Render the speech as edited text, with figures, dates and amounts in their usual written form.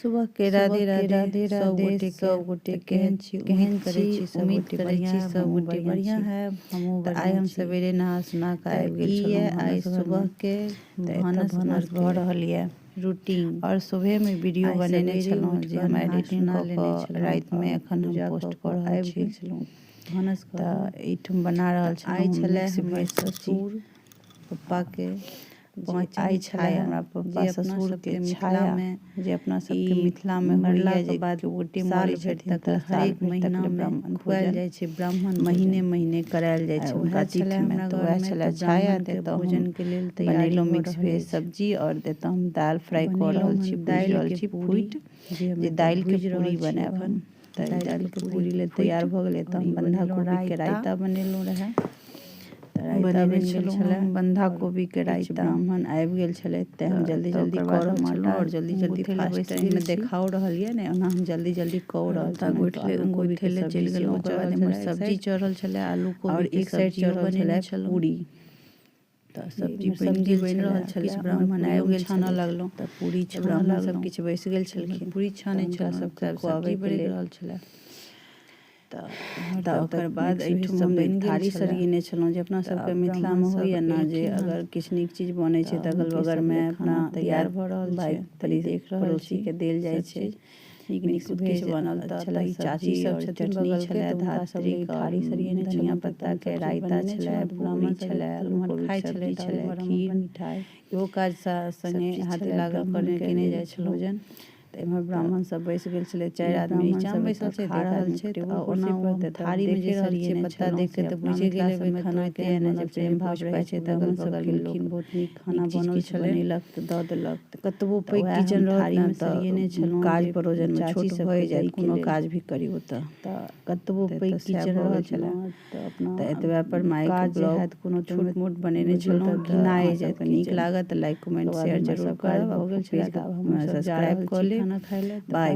सुबह के राधे सुबह के राधे राधे सब राधे गोटे के। सब गोटे तऽ के। केहन छी? केहन उम्मीद करै छी? छी सब उम्मीद गोटे करै बढ़िआँ छी हैब, सब हमहूँ गोटे बढ़िआँ बढ़िआँ छी। हैब, हमहूँ तऽ आइ बढ़िआँ हम छी। सवेरे नहा सुना कऽ तऽ आबि गेल ई छलहुँ यऽ आइ भानस घरमे। सुबहके तऽ एतऽ भानस भानस भऽ घरके रहल यऽ। रूटीन। आओर सुबहेमे वीडियो आइ बनेने सवेरे छलहुँ उठि जे कऽ हम नहा एडिटिंग सुना कऽ लेने कऽ छलहुँ रातिमे आओर एखन हम पूजा पोस्ट कऽ कऽ कऽ रहल आबि छी। गेल छलहुँ भानस तऽ घरमे। एहिठाम बना तऽ रहल छलहुँ आइ हम छलए मिक्स हमर भेज सब्जी। ससुर पप्पाके जे पाँचम आइ छलै छाया, हमरा पप्पा जे अपना ससुरके सबके छाया, मिथिलामे जे अपना ई सबके मिथिलामे होइए मरलाके जे बाद केओ गोटे साल मरै भरि छथिन तक तऽ साल हरेक भरि तक लए महिनामे ब्राह्मण खुआएल भोजन जाइ छै ब्राह्मण महीने भोजन। महीने करायल जाइ आइ छै हुनका उएह छलए तिथिमे। हमरा तऽ उएह घरमे, छलै तऽ छाया। ब्राह्मणके तऽ एतऽ हम भोजनके लेल तैयारी बनेलहुँ भऽ मिक्स रहल भेज अछि। सब्जी आओर एतऽ हम दालि फ्राइ कऽ बनेलहुँ रहल हन छी, भूजि रहल दालिके छी पूरी, फुटि, जे हम जे एतऽ दालिके भूजि पूरी रहल छी बनायब एखन हम। तऽ ई दालिके दालिके पूरी पूरी लेल तैयार फुटि। भऽ गेलै। तऽ आओर हम ई बन्धा बनेलहुँ कोबीके रायता रायता बनेलहुँ रहए। तऽ रायता बनेने बनि गेल छलहुँ छलए हम बन्धा आओर कोबीके किछु रायता। ब्राह्मण आबि गेल छलथि, तेँ हम तऽ जल्दी तऽ जल्दी ओकर कऽ बाद रहल हम छलहुँ आटा आओर जल्दी जल्दी गूँथै लए फास्ट बैस टाइममे गेल छी। देखाओ रहल यऽ ने, ओना हम जल्दी जल्दी कऽ आओर रहल ओतऽ छलहुँ। गोइठ तऽ आलू गोइठै कोबीके लए सब्जी चलि गेलहुँ। सेहो ओकर बाद चढ़ल एम्हर छलए एक सब्जी साइड चढ़ल छलए, आलू आओर कोबीके एक साइड सब्जियो चढ़ल बनेने छलए छलहुँ। पूरी। तऽ जे सब्जी इम्हर बनि सब्जी गेल बनि छलए, रहल छलए किछु उम्हर ब्राह्मण पूरियो आबि हम गेल छानऽ छलथि लगलहुँ। तऽ पूरी तऽ छानऽ ब्राह्मण सब लगलहुँ। किछु बैसि गेल तऽ एम्हर छलखिन पूरी तऽ छानै हुनका छलहुँ सबके तऽ सब्जी खुआबैके बरकि लेल। रहल छलए। तऽ एम्हर तऽ तब ओकर तक बाद मिक्स भेज एहिठाम सब हम बनि गेल थारी छलए। सरियेने छलहुँ, जे अपना तऽ सबके आब ब्राह्मण मिथिलामे सब होइए ने जे एलखिन हन अगर किछु नीक चीज बनै छै तऽ तऽ अगल हुनके सब बगलमे लए अपना खाना तैयार दियाद भऽ रहल भाय छै। तऽ ई देख रहल छी पड़ोसीके देल जाइ सब छै। चीज। नीक मिक्स निकुत भेज किछु बनल तऽ छलए तऽ ई चाची सब्जी सब आओर छथिन चटनी बगलके, छलए तऽ हुनका सब लए ई धात्रीक आओर थारी सरियेने धनिया छलहुँ। तऽ हम पत्ताके सब चीज रायता बनेने छलए, छलहुँ, तऽ पूरी ब्राह्मण सब छलए, आलू उम्हर कोबीके खाइ छलथि सब्जी आओर छलए, एम्हर हम खीर अपन मिठाइ इहो काज सब सङ्गे चीज हाथे छलए लागल ब्राह्मणके केने लेल जाइ छलहुँ। भोजन। तऽ एम्हर तऽ ब्राह्मण सब बैस गेल छलै, ई 4 आदमी ब्राह्मण नीचाँमे सब बैसल एतऽ छथि, खा एक रहल आदमी छथि टेबुल आ कुर्सी ओना ओ पर। हम तऽ एतऽ थारीमे जे देखे रहल सरियेने छियै पत्ता छलहुँ देख से कऽ तऽ अपना बुझि मिथिला गेल हेबै सबमे तऽ खाना होइते केहन ने जे बनल छलै। प्रेम भाव पोछि रहै पाछि छै कऽ तऽ अगल ब्राह्मण सब बगलमे लोक खेलखिन, बहुत नीक नीक खाना चीज बनल किछु छलै। बनेलक तऽ दऽ देलक। तऽ कतबो तऽ पैघ उएह हम किचन रहत ने थारीमे तऽ सरियेने छलहुँ काज जे परोजनमे चाची छोट सबके भए जायत दैके कोनो लेल। काज भी करी ओतऽ। तऽ कतबो तऽ पैघ एतऽ सएह किचन भऽ गेल रहत छलए। ने तऽ अपना तऽ एतबे पर मायके काज जे ब्लॉग हैत कोनो छोट छोट मोट बनेने बुझियौ छलहुँ तऽ तऽ घिनाए अहाँ जायत सबके नीक किचन। लागत तऽ लाइक ओकर कमेंट बाद शेयर हमर जरूर सब काज करब आ भऽ गेल छलए, पेजके तऽ आब हमहूँसब जा सब्सक्राइब रहल कऽ छी लेब। खाना खाय लए। तऽ बाय।